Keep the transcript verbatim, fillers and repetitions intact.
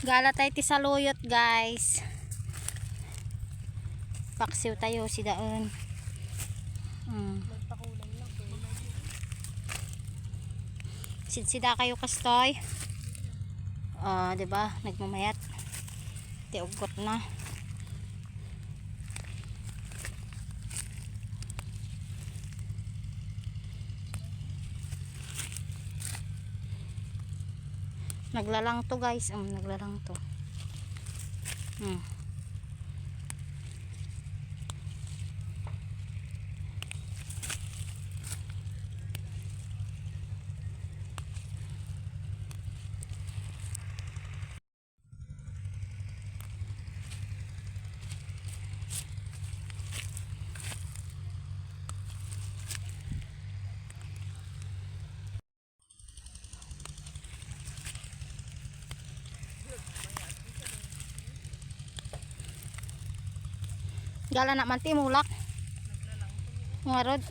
Gala tayo ti saluyot, guys. Paksiw tayo, sidaen. Hmm. Sidsida kayo kastoy. Ah, di ba? Nagmamayat. Ti uggot na. Naglalang to, guys. Um, naglalang to. Hmm. Gala na man ti mulak. Ngarud.